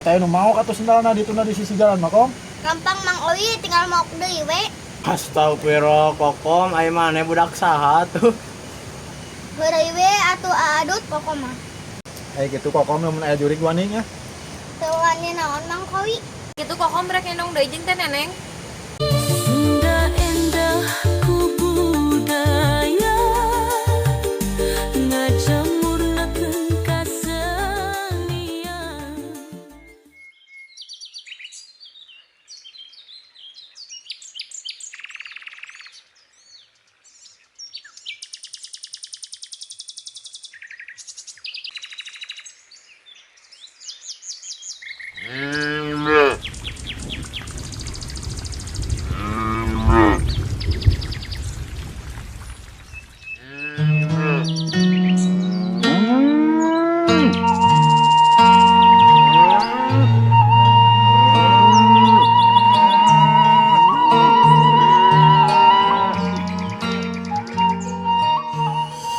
Teh nu mau atuh sendalna ditunda di sisi jalan mah, Kom. Gampang Mang Owi tinggal mau deui we. Astagfirullah, Kokom, ai maneh budak saha tuh? Heureuy we atuh aadut Kokom mah. Eh gitu Kokom lamun aya jurig wani nya. Teu wani naon Mang Kowi. Kitu Kokom rek ngendong deui jeung teh Neneng. Sunda endah ku budaya ngajamurnakeun kasenian.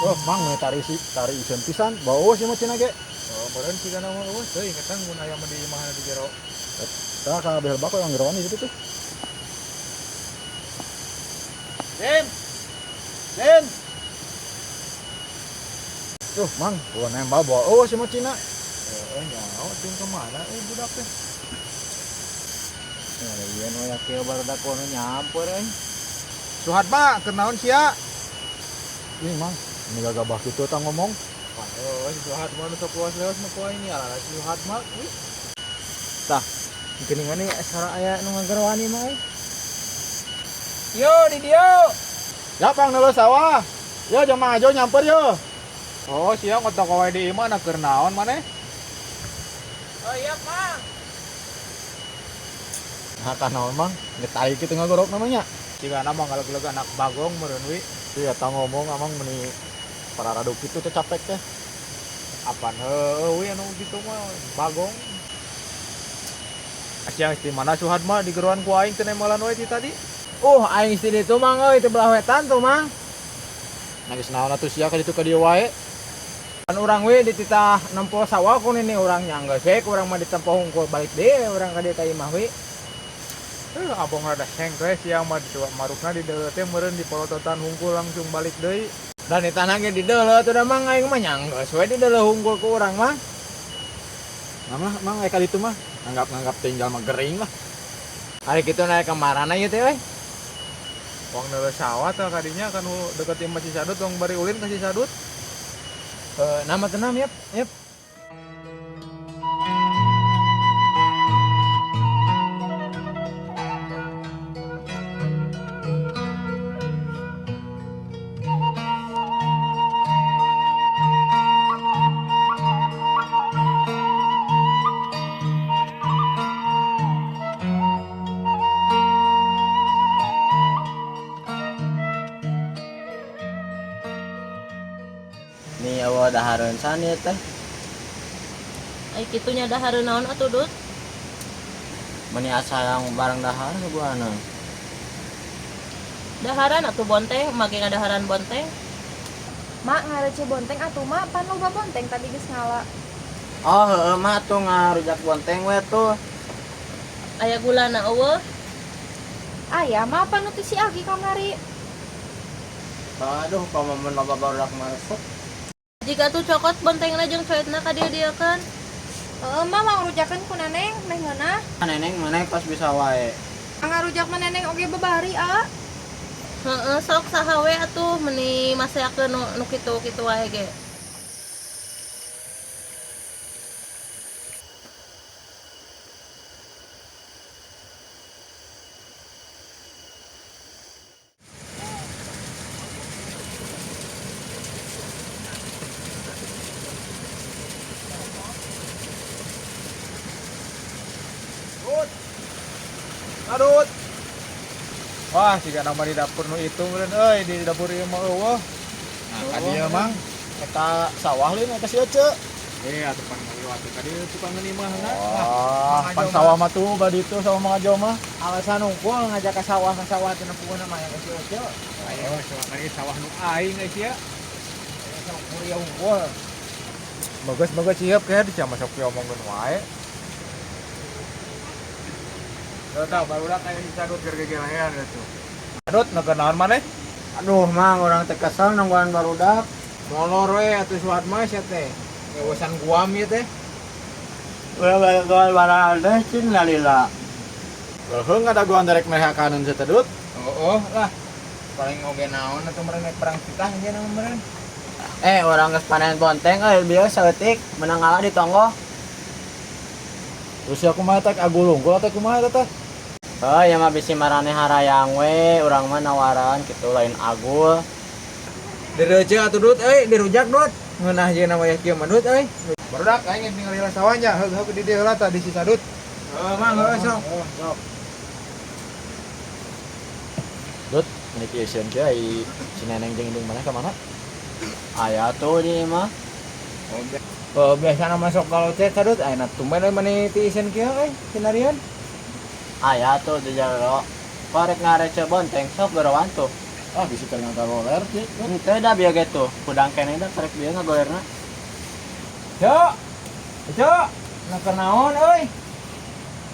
Oh, Mang we tari si tari iseun pisan, bau sih mah cenah ge. Oh, meureun sigana mah eueuh teuing eta mun aya mah di imahna di jero. Tah ka behel bako yang geroan di situ tuh. Din. Din. Tuh, Mang, gua nembak bawa eueuh si mah Cina. Heeh, nyaho jeung ka mana euy budak teh. Nah, ieu nu aya kieu barudak kono nyampur euy. Suhat mah keur naon sia? Ih, Mang, ini gagabah kitu tah ngomong. Wah, eueuh si Suhat mah nu sok luas-lewas mah ku aing ala si Suhat mah. Wih. Tah, geuningan ieu sora aya nu ngageroan ieu mah euy. Yo di dieu. Ya, Pang neuleuh sawah. Yo jeung Mang Ajo nyamper yo. Oh, sia ngotok wae di imah na keur naon maneh? Oh iya, Mang. Nah, ka naon, Mang? Ngetari kitu ngagorok namanya. Sigana mah ngaleg-leg anak bagong meureun wi. Iya, tah ngomong amang meni pararadu kitu teh capek teh. Apan heueuh wi anu kitu mah bagong. Sia geus di mana Suhat mah digeroan ku aing teu nembalan wae ti tadi. Aing istri itu Mang euy teu belah wetan tuh Mang. Nah, geus naon atuh sia ka ditu ka dieu wae. Kan urang we dititah nempo sawah ku nini urang nya geus we urang mah ditempo hungkul balik deui urang ka dieu ka imah we. Abong rada sengkre sia mah marukna di deuleu teh meureun di polototan hungkul langsung balik deui. Dan di tanah ge di deuleu tuh da Mang aing mah nya geus we di deuleu hungkul ku urang mah. Nah, mah Mang aya ka ditu mah nganggap-nganggap tinggal mah gering lah. Hari kitu naik ka marana ieu teh euy. Wong neuleuh sawah tah kadinya kan deket imah si Sadut tong bari ulin ka si Sadut. Nama tenam yep, yep. Nih eueuh dahareun san ieu teh. Ai kitu nya dahareun naon atuh Dut? Meni asa yang barang dahar suguhana. Daharan atuh bonteng, make ngadaharan bonteng. Mak ngarece bonteng atuh mak pan loba bonteng tadi geus ngala. Oh, heueuh mah atuh ngarujak bonteng we tuh. Aya gulana eueuh? Aya mah pan nu teh si Agi kamari. Aduh, komo mun loba barudak masuk. Jika tuh cokot bontengna jeung coetna ka dieu-dieukeun. Heeh mah mangrujakeun ku Neneng meh ngeunah. Neneng maneh kos bisa wae. Ngarujak mah Neneng oge babari a. Heeh, sok saha we atuh meni maseakeun nu kitu-kitu wae ge. Adut. Wah, siga nama di dapur nu itu meureun euy, di dapur ieu mah eueuh. Nah, ka dieu Mang, eta sawah lain eta si Ece. Eh, atuh pan ngaliwat ka dieu tukang imahna. Wah, pan sawah mah tuh badi itu sama Mang Ajo mah. Alasan hungkul ngajak ka sawah teh nepungna mah yang ka si Ece. Ayo, sawah ka sawah nu aing euy sia. Sama kuria hungkul. Bagus-bagus siap kayak di sama sok diomongkeun wae. Tuh tah barudak aya si Sadut keur gegelehan gitu. Adut, nu keur naon maneh? Aduh, Mang, urang teh kesel nungguan barudak. Molor we atuh suat mah sia teh. Ngewasan guam ieu teh. Urang balik barang teh cing lalila. Heuh ngadagoan derek mereka kanan sia teh Dut. Oh, oh lah. Paling oge naon atuh meureun naik perang titah ieu nama meureun. Eh, urang geus panen bonteng euy bieu saeutik menang ngalah di tonggoh. Terus ya kumaha teh agulung kula teh kumaha teh? Oh, ya mah bisi marane harayang we, urang mah nawaran kitu lain agul. Direuceu atuh Dut euy, dirujak Dut. Ngeunah jeung wayah kieu mah Dut euy. Barudak aing tinggal heula sawahnya, heug-heug di dieu heula tah di si Sadut. Heuh, Mang, heuh sok. Sok. Dut, niki Asian kieu ai si Neneng jeung indung maneh ka mana? Aya tuh di mah. Oh, biasana masuk kalau teh Sadut ayeuna tumben euy mani ti isin kieu euy, sinarian. Aya tuh di jero. Korek ngarece bonteng sok gerawan tuh. Ah, bisi keur ngagagoler sih. Henteu da bieu ge tuh. Kudang keneh da karek bieu ngagolerna. Cok. Cok, nu keur naon euy?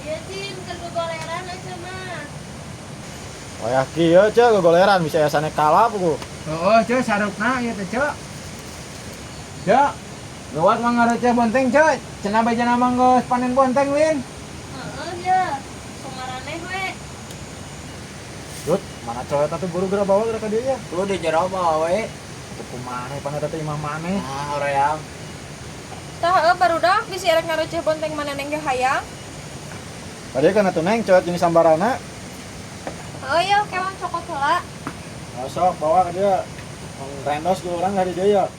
Iya Cin, keur gogoleran aja mah. Wayah kieu ceu gogoleran bisa aya sane kalap ku. Heeh, ceu sarupna ieu teh ceu. Ceu, lewat mah ngareceh bonteng ceu. Cenah bajana mah geus panen bonteng lin. Heeh ya, kumaraneh we. Dut, mana cowok teh buru geura bawa geura ka dieu ya? Tuh di jero bawa we. Teu kumaha pan eta teh imah maneh. Ah, hoream. Tah heuh barudak bisi erek ngareceh bonteng mana neng ge hayang. Tadi kan atuh Neng cowok jenis sambarana. Heuh ya kewang cokot heula. Nah, sok bawa ke dia. Rendos ku urang ka di dieu ya.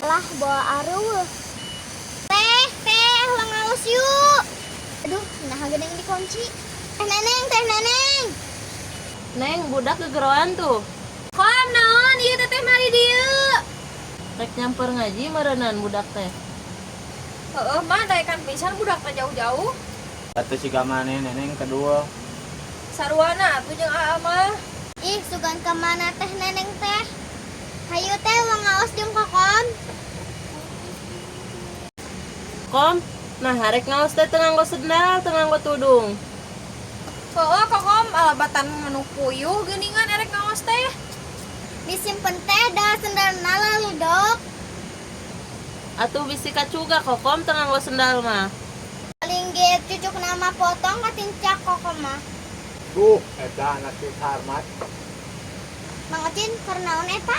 Lah bawa aruh. Teh, teh, wangaus yuk. Aduh, nah geuning dikunci. Teh Neneng, teh Neneng. Neng, budak gegeroan tuh. Kom naon ieu teteh mari dieu. Rek nyamper ngaji meureunan budak teh. Heueuh mah daekan pisan budak teh jauh-jauh. Atuh siga maneh Neneng kedua. Saruana atuh jeung aa mah. Ih, sugan ka mana teh Neneng teh? Hayu teh wangaos jeung Kokom. Kom, nah harek ngaos teh teu nganggo sendal, teu nganggo tudung. Heueuh Kokom alabatan menu puyuh geuningan erek ngaos teh. Disimpen teh da sendalna lalu dok. Atuh bisi kacuga Kokom teu nganggo sendal mah. Paling ge cucuk nama potong katincak Kokom mah. Duh, eta anak si Sarmat. Mang Ocin, keur naon eta?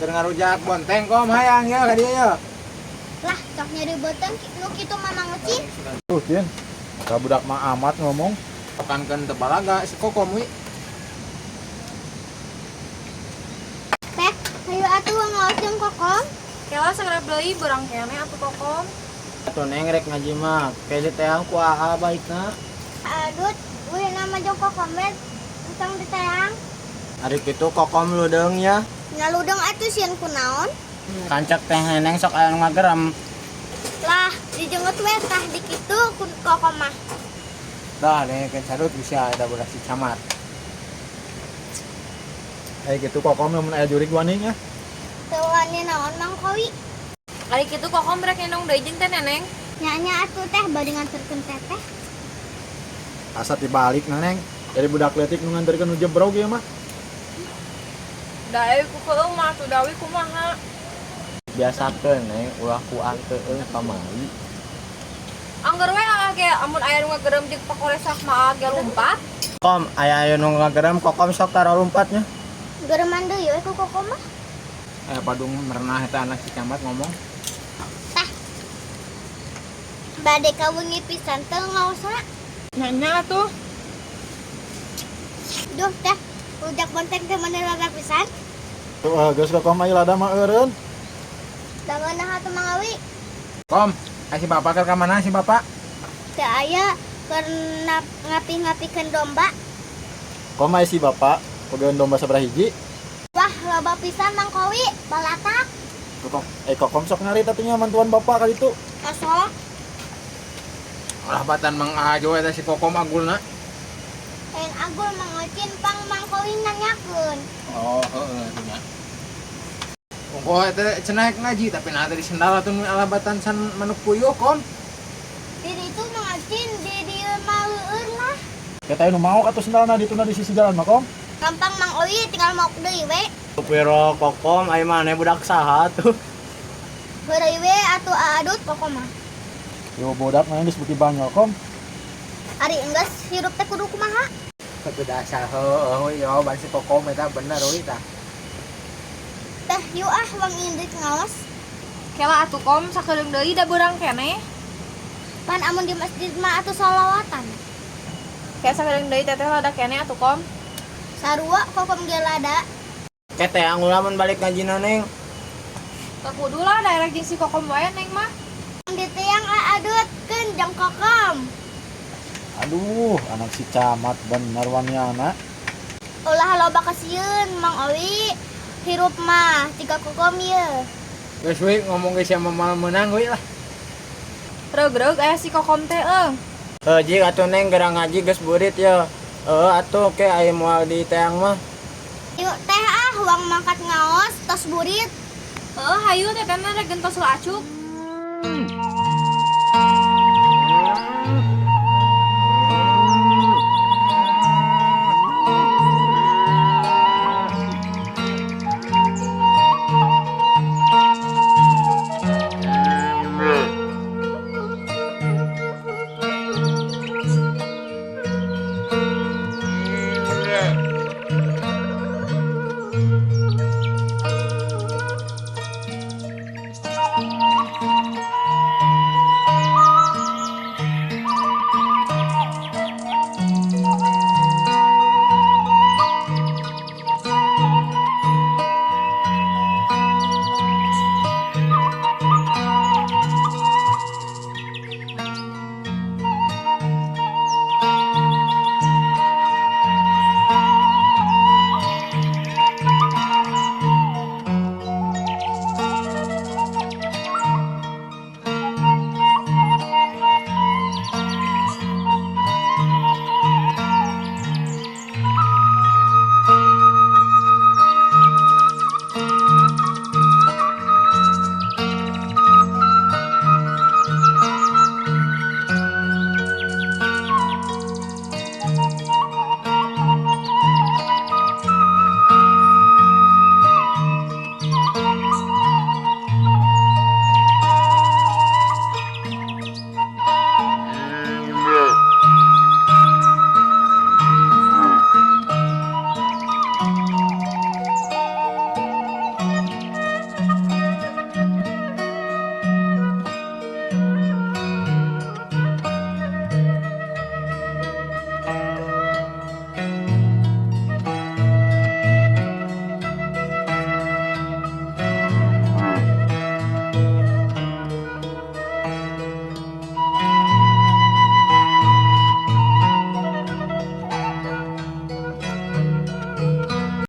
Keur ngarujak bonteng kom hayang ya ka dieu ya. Lah, sok nyeri beuteung nu kitu mah Mang Ocin. Tuh, Cin. Ka budak mah amat ngomong. Pakankeun teu balaga si Kokom we. Teh, hayu atuh wangaos jeung Kokom. Kela segera deui beurang keneh atuh Kokom. Atuh Neng rek ngaji mah. Ke diteang ku aa baikna. Adut, wih nama jeung Kokom we entong diteang. Ari kitu Kokom ludeung nya. Nya ludeung atuh sieun kunaon? Kancek teh Neneng sok aya nu ngagerem. Lah, dijengut we tah di kitu ku Kokom mah. Tah, dengekeun Sadut bisa eta budak si Camat. Ai kitu Kokom lamun aya jurig wani nya. Teu wani naon Mang Kowi? Ari kitu Kokom rek ngendong deui jeung teh Neneng. Nya-nya atuh teh bade nganterkeun teteh. Asa tibalik Neneng. Dari budak leutik nu nganterkeun nu jebrog ieu mah. Da euy ku keung mah atuh dawi kumaha. Biasakeun Neng ulah ku angkeun kamari. Angger we aa ge amun aya nu ngagerem jeung pakoresak mah aa ge lumpat. Kom, aya aya nu ngagerem Kokom sok tara lumpatnya. Gereman deui we ku Kokom mah. Aya padung merenah eta anak si Camat ngomong. Tah. Bade kawengi pisan teu ngaosna. Nya-nya atuh. Duh teh, rujak bonteng teh mani lada pisan. Tuh, geus Kokom mah ieu lada mah eureun. Da ngeunah atuh Mang Awi. Kom, ai si bapak keur ka mana si bapak? Teu aya Keur ngapi-ngapikeun domba. Kom aya si bapak bogaan domba sabaraha hiji? Wah, loba pisan Mang Kowi, balatak. Kokom, eh kokom sok ngarit atuh nya mantuan bapak kali itu. Osok. Ulah batan Mang Ajo eta si Kokom agulna. Lain agul Mang Ocin pang Mang Kowi nanyakeun. Oh, heeh atuh nya. Ongkoh eta cenah ngaji tapi nah tadi sendal atuh nu alabatan san manuk puyuh kom. Di ditu Mang Ocin di dieu mah leueur lah. Kita nu mau atuh sendalna dituna di sisi jalan mah kom. Gampang Mang Owi tinggal mau deui we. Piro kokom ai maneh budak saha tuh. Heureuy we atuh aadut pokok mah. Yo bodak mah geus beuki banyol kom. Ari enggeus hirup teh kudu kumaha? Tapi dasar heueuh jawaban si Kokom eta bener euy tah. Teh yuk ah wang indrik ngaos. Kela atuh kom sakedeung deui da beurang keneh. Pan amun di masjid mah atuh solawatan. Kayak sakedeung deui teteh lada keneh atuh kom. Sarua kokom ge lada. Kete angula mun balik ngajina neng. Teu kudu lah daerah jeung si Kokom wae neng mah. Di tiang aadut keun jang kokom. Aduh, anak si camat bener waniana. Ulah loba kasieun Mang Owi. Hirup mah tiga kokom ye. Geus we ngomong ge sia mah meunang we lah. Reug-reug aya si Kokom teh eung. Heuh jig atuh neng gerang ngaji geus burit ye. Heuh atuh ke aya moal di teang mah. Yuk teh ah wang mangkat ngaos tos burit. Heuh hayu tetehna rek gentos heula acuk.